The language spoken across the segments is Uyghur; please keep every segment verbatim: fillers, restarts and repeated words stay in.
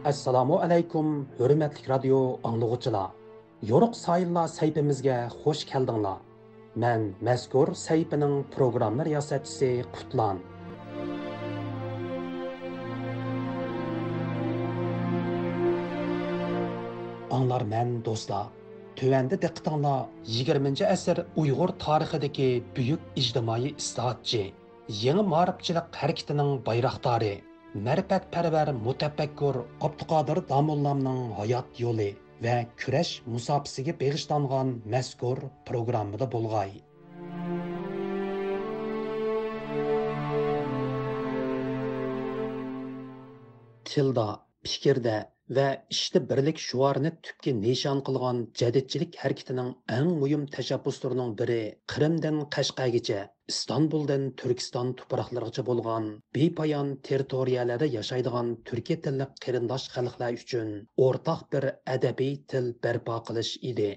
ئەسسالامۇ ئەلەيكۇم، ھۆرمەتلىك رادىيو ئاڭلىغۇچىلار! يورۇق ساھىللار سەھىپىمىزگە خۇش كەلدىڭلار. مەن مەزكۇر سەھىپىنىڭ پروگرامما رىياسەتچىسى قۇتلان. ئاڭلارمەن دوستلار، تۆۋەندە دىققىتىڭلار يىگىرمىنچى ئەسىر ئۇيغۇر تارىخىدىكى بۈيۈك ئىجتىمائىي ئىسلاھاتچى، يېڭى مائارىپچىلىق ھەرىكىتىنىڭ بايراقدارى، مەرىپەتپەرۋەر مۇتەپەككۇر ئابدۇقادىر داموللامنىڭ ھايات يولى ۋە كۈرەش مۇساپىسىگە بېغىشلانغان مەزكۇر پروگراممىدا بولغاي. تىلدا، پىكىردە ۋە ئىشتا بىرلىك شوئارىنى تۈپكە نىشان قىلغان جەدىدچىلىك ھەرىكىتىنىڭ ئەڭ مۇھىم تەشەببۇسلىرىنىڭ بىرى، قىرىمدىن قەشقەرگىچە، ئىستانبۇلدىن تۈركىستان تۇپراقلىرىغىچە بولغان بىپايان تېررىتورىيەلەردە ياشايدىغان تۈركىي تىللىق قېرىنداش خەلقلەر ئۈچۈن ئورتاق بىر ئەدەبىي تىل بەرپا قىلىش ئىدى.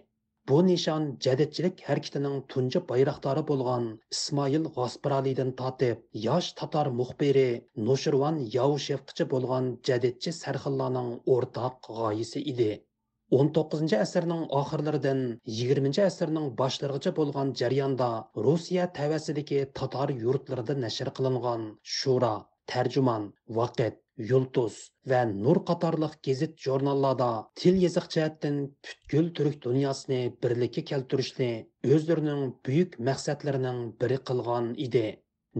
بۇ نىشان جەدىدچىلىك ھەرىكىتىنىڭ تۇنجى بايراقدارى بولغان ئىسمائىل غاسپىرالىدىن تارتىپ، ياش تاتار مۇخبىرى نوشىرۋان ياۋشېۋقىچە بولغان جەدىدچى سەرخىللارنىڭ ئورتاق غايىسى ئىدى. ئون توققۇزىنچى ئەسىرنىڭ ئاخىرلىرىدىن يىگىرمىنچى ئەسىرنىڭ باشلىرىغىچە بولغان جەرياندا، روسىيە تەۋەسىدىكى تاتار يۇرتلىرىدا نەشر قىلىنغان شورا، تەرجىمان، ۋاقىت، يۇلتۇز ۋە نۇر قاتارلىق گېزىت-ژۇرناللاردا تىل-يېزىق جەھەتتىن پۈتكۈل تۈرك دۇنياسىنى بىرلىككە كەلتۈرۈشنى ئۆزلىرىنىڭ بۈيۈك مەقسەتلىرىنىڭ بىرى قىلغان ئىدى.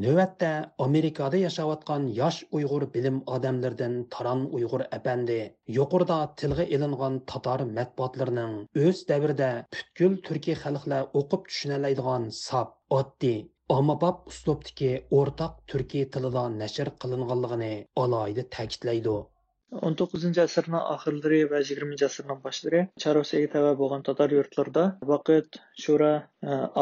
نۆۋەتتە ئامېرىكادا ياشاۋاتقان ياش ئۇيغۇر بىلىم ئادەملىرىدىن تاران ئۇيغۇر ئەپەندى يۇقىرىدا تىلغا ئېلىنغان تاتار مەتبۇئاتلىرىنىڭ ئۆز دەۋرىدە پۈتكۈل تۈركىي خەلقلەر ئوقۇپ چۈشىنەلەيدىغان ساپ، ئاددىي، ئاممىباب ئۇسلۇبتىكى ئورتاق تۈركىي تىلىدا نەشر قىلىنغانلىقىنى ئالاھىدە تەكىتلەيدۇ. ئون توققۇزىنچى ئەسىرنىڭ ئاخىرلىرى ۋە يىگىرمىنچى ئەسىرنىڭ باشلىرى چار روسىيەگە تەۋە بولغان تاتار يۇرتلىرىدا ۋاقىت، شورا،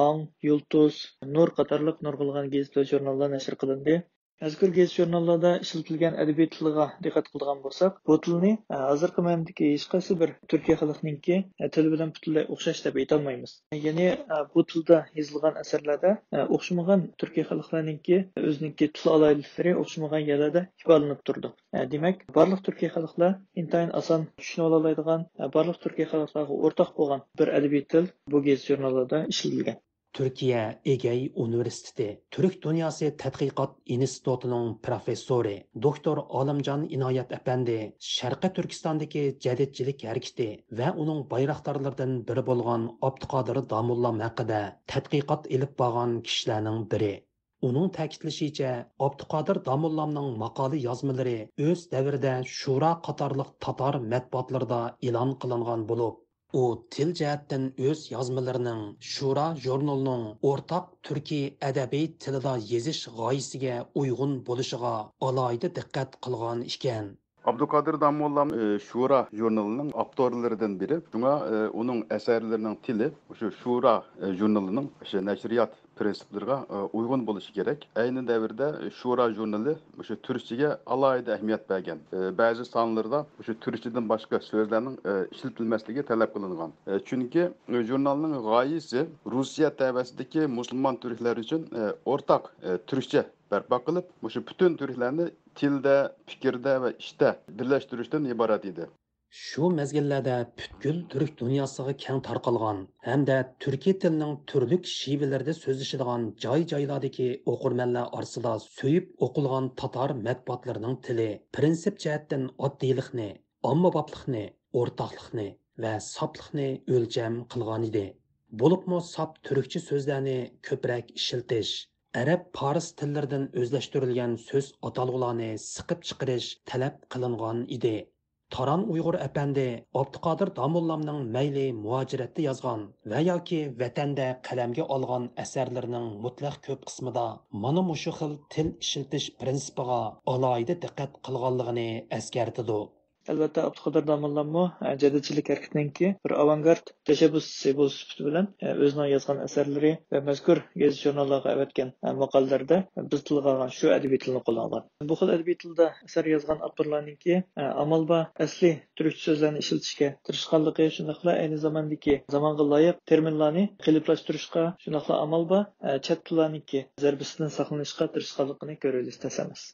ئاڭ، يۇلتۇز، نۇر قاتارلىق نۇرغۇنلىغان گېزىت ۋە ژۇرناللار نەشر قىلىندى. مەزكۇر گېزىت ژۇرناللاردا ئىشلىتىلگەن ئەدەبىي تىلغا دىققەت قىلىدىغان بولساق، بۇ تىلنى، ھازىرقى مەزگىلدىكى ھېچقايسى بىر تۈركىي خەلقنىڭكى تىلى بىلەن پۈتۈنلەي ئوخشاش دەپ ئېيتالمايمىز. يەنى، بۇ تىلدا يېزىلغان ئەسەرلەردە ئوخشىمىغان تۈركىي خەلقلەرنىڭكى ئۆزىنىڭكى تىل ئالاھىدىلىكلىرى ئوخشىمىغان يەرلەردە ئىپادىلىنىپ تۇرىدۇ. دېمەك، بارلىق تۈركىي خەلقلەر ئىنتايىن ئاسان چۈشىنىۋالالايدىغان، بارلىق تۈركىي خەلقلەرگە ئورتاق بولغان بىر ئەدەبىي تىل بۇ گېزىت ژۇرناللاردا ئىشلىتىلگەن. تۈركىيە ئېگەي ئۇنىۋېرسىتېتى تۈرك دۇنياسى تەتقىقات ئىنستىتۇتىنىڭ پروفېسسورى، دوكتور ئالىمجان ئىنايەت ئەپەندى شەرقىي تۈركىستاندىكى جەدىدچىلىك ھەرىكىتى ۋە ئۇنىڭ بايراقدارلىرىدىن بىرى بولغان ئابدۇقادىر داموللام ھەققىدە تەتقىقات ئېلىپ بارغان كىشىلەرنىڭ بىرى. ئۇنىڭ تەكىتلىشىچە، ئابدۇقادىر داموللامنىڭ ماقالە يازمىلىرى ئۆز دەۋرىدە شورا قاتارلىق تاتار مەتبۇئاتلىرىدا ئېلان قىلىنغان بولۇپ، ئۇ تىل جەھەتتىن ئۆز يازمىلىرىنىڭ شورا ژۇرنىلىنىڭ ئورتاق تۈركىي ئەدەبىي تىلىدا يېزىش غايىسىگە ئۇيغۇن بولۇشىغا ئالاھىدە دىققەت قىلغان ئىكەن. ئابدۇقادىر داموللام، ئى، شورا ژۇرنىلىنىڭ ئاپتورلىرىدىن بىرى. شۇڭا، ئى، ئۇنىڭ ئەسەرلىرىنىڭ تىلى شۇ شورا، ئى، ژۇرنىلىنىڭ شۇ نەشرىيات پىرىنسىپلىرىغا، ئى، ئۇيغۇن بولۇشى كېرەك. ئەينى دەۋردە شورا ژۇرنىلى مۇشۇ تۈركچىگە ئالاھىدە ئەھمىيەت بەرگەن. ئى، بەزى سانلىرىدا مۇشۇ تۈركچىدىن باشقا سۆزلەرنىڭ، ئى، ئىشلىتىلمەسلىكى تەلەپ قىلىنغان. ئى، چۈنكى، ئى، ژۇرنالنىڭ غايىسى روسىيە تەۋەسىدىكى مۇسۇلمان تۈركلەر ئۈچۈن، ئى، ئورتاق، ئى، تۈركچە بەرپا قىلىپ، مۇشۇ پۈتۈن تۈركلەرنى تىلدە، پىكىردە ۋە ئىشتا بىرلەشتۈرۈشتىن ئىبارەت ئىدى. شۇ مەزگىللەردە پۈتكۈل تۈرك دۇنياسىغا كەڭ تارقالغان ھەمدە تۈركىي تىلنىڭ تۈرلۈك شېۋىلىرىدە سۆزلىشىدىغان جاي-جايلاردىكى ئوقۇرمەنلەر ئارىسىدا سۆيۈپ ئوقۇلغان تاتار مەتبۇئاتلىرىنىڭ تىلى پىرىنسىپ جەھەتتىن ئاددىيلىقنى، ئاممىبابلىقنى، ئورتاقلىقنى ۋە ساپلىقنى ئۆلچەم قىلغانىدى. بولۇپمۇ ساپ تۈركچە سۆزلەرنى كۆپرەك ئىشلىتىش، ئەرەب، پارس تىللىرىدىن ئۆزلەشتۈرۈلگەن سۆز ئاتالغۇلارنى سىقىپ چىقىرىش تەلەپ قىلىنغان ئىدى. تاران ئۇيغۇر ئەپەندى ئابدۇقادىر داموللامنىڭ مەيلى مۇھاجىرەتتە يازغان ۋە ياكى ۋەتەندە قەلەمگە ئالغان ئەسەرلىرىنىڭ مۇتلەق كۆپ قىسمىدا مانا مۇشۇ خىل تىل ئىشلىتىش پىرىنسىپىغا ئالاھىدە دىققەت قىلغانلىقىنى ئەسكەرتىدۇ. ئەلۋەتتە، ئابدۇقادىر داموللاممۇ، ئە، جەدىدچىلىك ھەرىكىتىنىڭكى بىر ئاۋانگارت تەشەببۇسچىسى بولۇش سۈپىتى بىلەن، ئە، ئۆزىنىڭ يازغان ئەسەرلىرى ۋە مەزكۇر گېزىت-ژۇرناللارغا ئەۋەتكەن، ئە، ماقالىلىرىدە بىز تىلغا ئالغان شۇ ئەدەبىي تىلنى قوللانغان. بۇ خىل ئەدەبىي تىلدا ئەسەر يازغان ئاپتورلارنىڭكى، ئە، ئامال بار ئەسلىي تۈركچە سۆزلەرنى ئىشلىتىشكە تىرىشقانلىقى، شۇنداقلا ئەينى زاماندىكى زامانغا لايىق تېرمىنلارنى قېلىپلاشتۇرۇشقا، شۇنداقلا ئامال بار، ئە، چەت تىللارنىڭكى زەربىسىدىن ساقلىنىشقا تىرىشقانلىقىنى كۆرۈۋېلىش تەس ئەمەس.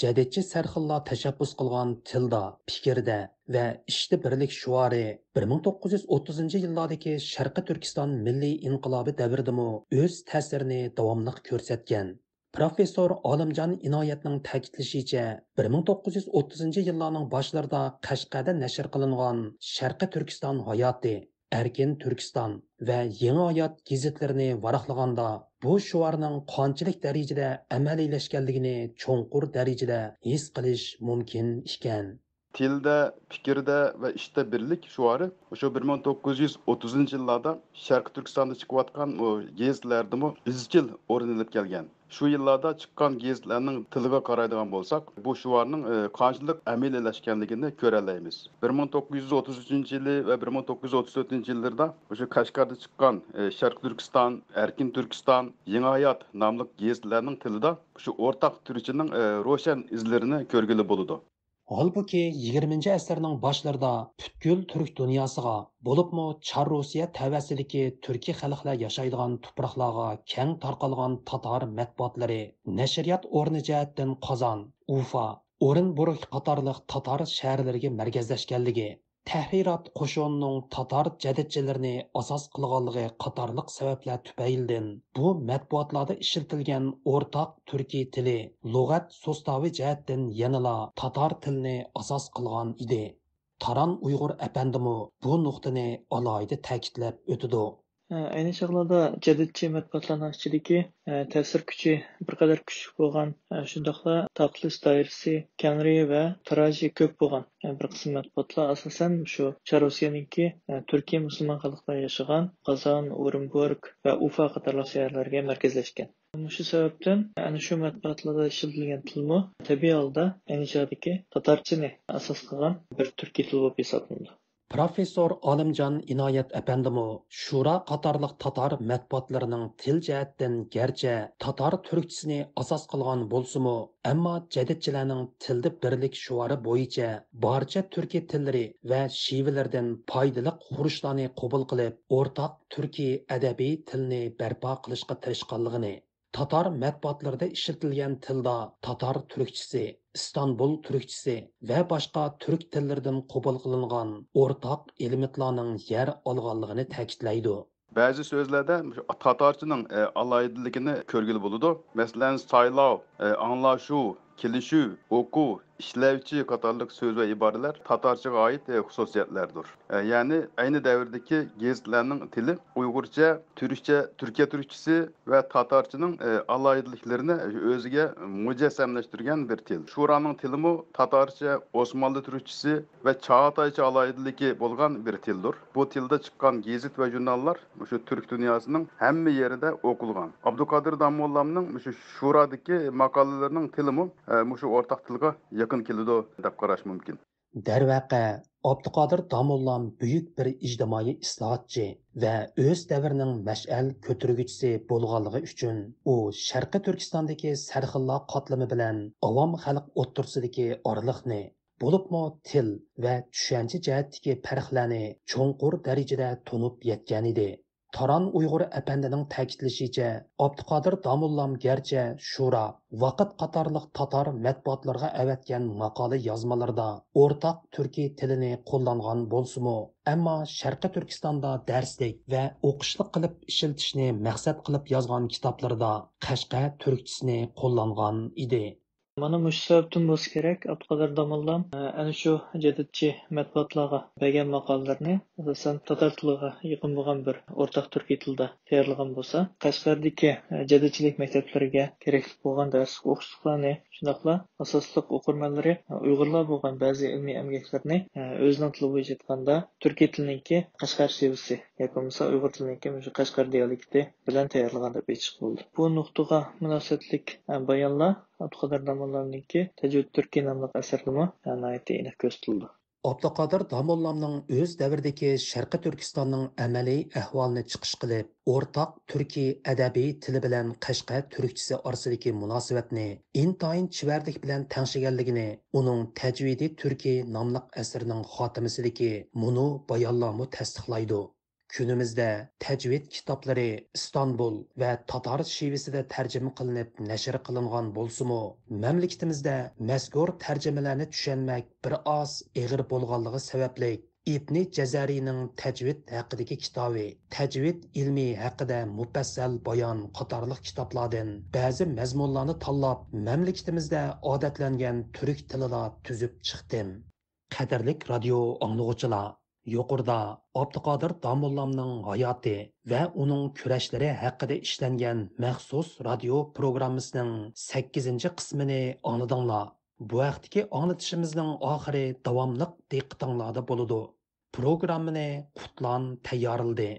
جەدىدچى سەرخىللار تەشەببۇس قىلغان تىلدا، پىكىردە ۋە ئىشتا بىرلىك شوئارى بىر مىڭ توققۇز يۈز ئوتتۇزىنچى يىللاردىكى شەرقىي تۈركىستان مىللىي ئىنقىلابى دەۋرىدىمۇ ئۆز تەسىرىنى داۋاملىق كۆرسەتكەن. پروفېسسور ئالىمجان ئىنايەتنىڭ تەكىتلىشىچە، بىر مىڭ توققۇز يۈز ئوتتۇزىنچى يىللارنىڭ باشلىرىدا قەشقەردە نەشر قىلىنغان شەرقىي تۈركىستان ھاياتى، ئەركىن تۈركىستان ۋە يېڭى ھايات گېزىتلىرىنى ۋاراقلىغاندا، بۇ شوئارنىڭ قانچىلىك دەرىجىدە ئەمەلىيلەشكەنلىكىنى چوڭقۇر دەرىجىدە ھېس قىلىش مۇمكىن ئىكەن. تىلدە، پىكىردە ۋە ئىشتا بىرلىك شوئارى شۇ بىر مىڭ توققۇز يۈز ئوتتۇزىنچى يىللاردا شەرقىي تۈركىستاندا چىقىۋاتقان ئۇ گېزىتلەردىمۇ ئىزچىل ئورۇن ئېلىپ كەلگەن. شۇ يىللاردا چىققان گېزىتلەرنىڭ تىلىغا قارايدىغان بولساق، بۇ شوئارنىڭ، ئى، قانچىلىك ئەمەلىيلەشكەنلىكىنى كۆرەلەيمىز. بىر مىڭ توققۇز يۈز ئوتتۇز ئۈچىنچى يىلى ۋە بىر مىڭ توققۇز يۈز ئوتتۇز تۆتىنچى يىللىرىدا مۇشۇ قەشقەردە چىققان، ئى، شەرقىي تۈركىستان، ئەركىن تۈركىستان، يېڭى ھايات ناملىق گېزىتلەرنىڭ تىلىدا شۇ ئورتاق تۈركچىنىڭ، ئى، روشەن ئىزلىرىنى كۆرگىلى بولىدۇ. ھالبۇكى، يىگىرمىنچى ئەسىرنىڭ باشلىرىدا پۈتكۈل تۈرك دۇنياسىغا، بولۇپمۇ چار روسىيە تەۋەسىدىكى تۈركىي خەلقلەر ياشايدىغان تۇپراقلارغا كەڭ تارقالغان تاتار مەتبۇئاتلىرى نەشرىيات ئورنى جەھەتتىن قازان، ئۇفا، ئورېنبۇرگ قاتارلىق تاتار شەھەرلىرىگە مەركەزلەشكەنلىكى، تەھرىرات قوشۇنىنىڭ تاتار جەدىدچىلىرىنى ئاساس قىلغانلىقى قاتارلىق سەۋەبلەر تۈپەيلىدىن، بۇ مەتبۇئاتلاردا ئىشلىتىلگەن ئورتاق تۈركىي تىلى، لۇغەت سوستاۋى جەھەتتىن يەنىلا تاتار تىلىنى ئاساس قىلغان ئىدى. تاران ئۇيغۇر ئەپەندىمۇ بۇ نۇقتىنى ئالاھىدە تەكىتلەپ ئۆتىدۇ. ئەينى چاغلاردا جەدىدچى مەتبۇئاتلارنىڭ ئىچىدىكى، ئە، تەسىر كۈچى بىر قەدەر كۈچلۈك بولغان، ئە، شۇنداقلا تارقىتىلىش دائىرىسى كەڭرى ۋە تىراژى كۆپ بولغان، ئە، بىر قىسىم مەتبۇئاتلار ئاساسەن شۇ چار روسىيەنىڭكى، ئە، تۈركىي مۇسۇلمان خەلقلەر ياشىغان قازان، ئورېنبۇرگ ۋە ئۇفا قاتارلىق شەھەرلەرگە مەركەزلەشكەن. مۇشۇ سەۋەبتىن ئەنە شۇ مەتبۇئاتلاردا ئىشلىتىلگەن تىلمۇ تەبىئىي ھالدا ئەينى چاغدىكى تاتارچىنى ئاساس قىلغان بىر تۈركىي تىل بولۇپ ھېسابلىنىدۇ. پروفېسسور ئالىمجان ئىنايەت ئەپەندىمۇ شۇرا قاتارلىق تاتار مەتبۇئاتلىرىنىڭ تىل جەھەتتىن گەرچە تاتار تۈركچىسىنى ئاساس قىلغان بولسىمۇ، ئەمما جەدىدچىلەرنىڭ تىلدا بىرلىك شوئارى بويىچە بارچە تۈركىي تىللىرى ۋە شېۋىلىرىدىن پايدىلىق خۇرۇچلارنى قوبۇل قىلىپ، ئورتاق تۈركىي ئەدەبىي تىلنى بەرپا قىلىشقا تىرىشقانلىقىنى، تاتار مەتبۇئاتلىرىدا ئىشلىتىلگەن تىلدا تاتار تۈركچىسى، ئىستانبۇل تۈركچىسى ۋە باشقا تۈرك تىللىرىدىن قوبۇل قىلىنغان ئورتاق ئېلېمېنتلارنىڭ يەر ئالغانلىقىنى تەكىتلەيدۇ. بەزى سۆزلەردە مۇشۇ تاتارچىنىڭ، ئە، ئالاھىدىلىكىنى كۆرگىلى بولىدۇ. مەسىلەن، سايلاۋ، ئە، ئاڭلاشۇ، كېلىشىۋ، ئوقۇ، ئىشلەۋچى قاتارلىق سۆز ۋە ئىبارىلەر تاتارچىغا ئائىت، ئە، خۇسۇسىيەتلەردۇر. ئە، يەنى ئەينى دەۋردىكى گېزىتلەرنىڭ تىلى ئۇيغۇرچە، تۈركچە، تۈركىيە تۈركچىسى ۋە تاتارچىنىڭ، ئە، ئالاھىدىلىكلىرىنى ئۆزىگە مۇجەسسەملەشتۈرگەن بىر تىل. شۇرانىڭ تىلىمۇ تاتارچە، ئوسمانلى تۈركچىسى ۋە چاغاتايچە ئالاھىدىلىكى بولغان بىر تىلدۇر. بۇ تىلدا چىققان گېزىت ۋە ژۇرناللار مۇشۇ تۈرك دۇنياسىنىڭ ھەممە يېرىدە ئوقۇلغان. ئابدۇقادىر داموللامنىڭ مۇشۇ شۇرادىكى ماقالىلىرىنىڭ تىلىمۇ، ئە، مۇشۇ ئورتاق تىلغا يېقىن كېلىدۇ دەپ قاراش مۇمكىن. دەرۋەقە، ئابدۇقادىر داموللام بۈيۈك بىر ئىجتىمائىي ئىسلاھاتچى ۋە ئۆز دەۋرىنىڭ مەشئەل كۆتۈرگۈچىسى بولغانلىقى ئۈچۈن، ئۇ شەرقىي تۈركىستاندىكى سەرخىللار قاتلىمى بىلەن ئاۋام خەلق ئوتتۇرىسىدىكى ئارىلىقنى، بولۇپمۇ تىل ۋە چۈشەنچە جەھەتتىكى پەرقلەرنى چوڭقۇر دەرىجىدە تونۇپ يەتكەنىدى. تاران ئۇيغۇر ئەپەندىنىڭ تەكىتلىشىچە، ئابدۇقادىر داموللام گەرچە شۇرا، ۋاقىت قاتارلىق تاتار مەتبۇئاتلىرىغا ئەۋەتكەن ماقالە يازمىلىرىدا ئورتاق تۈركىي تىلىنى قوللانغان بولسىمۇ، ئەمما شەرقىي تۈركىستاندا دەرسلىك ۋە ئوقۇشلۇق قىلىپ ئىشلىتىشنى مەقسەت قىلىپ يازغان كىتابلىرىدا قەشقەر تۈركچىسىنى قوللانغان ئىدى. مانا مۇشۇ سەۋەبتىن بولسا كېرەك، ئابدۇقادىر داموللام، ئە، ئەنە شۇ جەدىدچى مەتبۇئاتلارغا بەرگەن ماقالىلىرىنى، ئاساسەن، تاتار تىلىغا يېقىن بولغان بىر ئورتاق تۈركىي تىلدا تەييارلىغان بولسا، قەشقەردىكى، ئە، جەدىدچىلىك مەكتەپلىرىگە كېرەكلىك بولغان دەرسلىك ئوقۇشلۇقلارنى، شۇنداقلا ئاساسلىق ئوقۇرمەنلىرى، ئە، ئۇيغۇرلار بولغان بەزى ئىلمىي ئەمگەكلەرنى، ئە، ئۆزىنىڭ تىلى بويىچە ئېيتقاندا، تۈركىي تىلنىڭكى قەشقەر شېۋىسى ياكى بولمىسا ئۇيغۇر تىلىنىڭكى مۇشۇ قەشقەر دىئالېكتى بىلەن تەييارلىغان دەپ ئېيتىشقا بولىدۇ. بۇ نۇقتىغا مۇناسىۋەتلىك، ئە، بايانلار ئابدۇقادىر داموللامنىڭكى تەجۋىد تۈركى ناملىق ئەسەردىمۇ، ئە، ناھايىتى ئېنىق كۆرسىتىلىدۇ. ئابدۇقادىر داموللامنىڭ ئۆز دەۋرىدىكى شەرقىي تۈركىستاننىڭ ئەمەلىي ئەھۋالىنى چىقىش قىلىپ، ئورتاق تۈركىي ئەدەبىي تىلى بىلەن قەشقەر تۈركچىسى ئارىسىدىكى مۇناسىۋەتنى ئىنتايىن چېۋەرلىك بىلەن تەڭشىگەنلىكىنى ئۇنىڭ تەجۋىدى تۈركى ناملىق ئەسىرىنىڭ خاتىمىسىدىكى مۇنۇ بايانلارمۇ تەستىقلايدۇ. كۈنىمىزدە تەجۋىد كىتابلىرى ئىستانبۇل ۋە تاتار شېۋىسىدە تەرجىمە قىلىنىپ نەشر قىلىنغان بولسىمۇ، مەملىكىتىمىزدە مەزكۇر تەرجىمىلەرنى چۈشەنمەك بىر ئاز ئېغىر بولغانلىقى سەۋەبلىك، ئىبنى جەزەرىنىڭ تەجۋىد ھەققىدىكى كىتابى، تەجۋىد ئىلمى ھەققىدە مۇپەسسەل بايان قاتارلىق كىتابلاردىن بەزى مەزمۇنلارنى تاللاپ، مەملىكىتىمىزدە ئادەتلەنگەن تۈرك تىلىدا تۈزۈپ چىقتىم. قەدىرلىك رادىيو ئاڭلىغۇچىلار، يۇقىرىدا ئابدۇقادىر داموللامنىڭ ھاياتى ۋە ئۇنىڭ كۈرەشلىرى ھەققىدە ئىشلەنگەن مەخسۇس رادىيو پروگراممىسىنىڭ سەككىزىنچى قىسمىنى ئاڭلىدىڭلار. بۇ ھەقتىكى ئاڭلىتىشىمىزنىڭ ئاخىرى داۋاملىق دىققىتىڭلاردا بولىدۇ. پروگراممىنى قۇتلان تەييارلىدى.